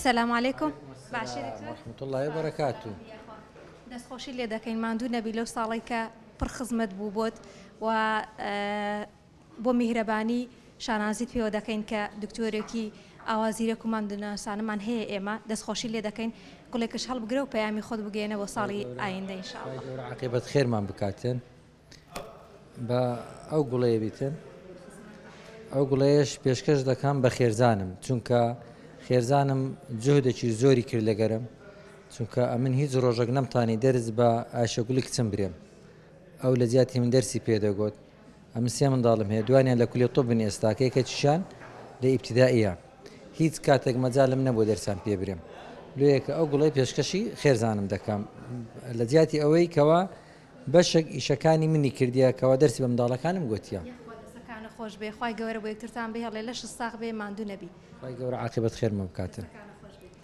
سلام علیکم باشی دکتۆر ورحمة الله وبرکاته. دەستخۆشی لێ دەکەین ماندوو نەبی لەو ساڵەی کە پڕ خزمەت بوو بۆت و بۆ میهرەبانی شانازیت پێوە دەکەین کە دکتۆرێکی ئاوا زیرەک و ماندوونەناسانەمان هەیە ئێمە دەستخۆشی لێ دەکەین گوڵێکش هەڵبگرە و پەیامی خۆت بگەیەنە بۆ ساڵی ئایندە ان شاء اللە. خوای گەورە عاقیبەت خێرمان بکاتن با ئەو گوڵەیە بیتن ئەو گوڵەیەش پێشکەش دەکەم بە خێرزانم چونکە خێرزانم جهدێکی زۆری کرد لەگەرم چونکە ئەمن هیچ ڕۆژێک نەمتانی دەرس بە ئایشە گوڵی کچم برێم ئەو لە جیاتی من دەرسی پێدەگوت ئەمن سێ منداڵم هەیە دوانیان لە کولیە طبن ئێستاکە یەکەکیشیان لە ئیبتیدائیە هیچ کاتێک مەجالم نەبوو دەرسیان پێ برێم لۆیەکە ئەو گوڵەی پێشکەشی خێزانم دەکەم لە جیاتی ئەوەی کەوا بەشێک ئیشەکانی منی کردیە کەوا دەرسی بە منداڵەکانم گۆتیە. یاخوا دەسەکانت خۆش بێ خوای گەوەرە بۆ یەکترتان بهێڵێ لەشت ساغ بێ ماندوو نەبی. خوای گەورە عاقیبەت خێرمان بکاتن. دەسەکانت.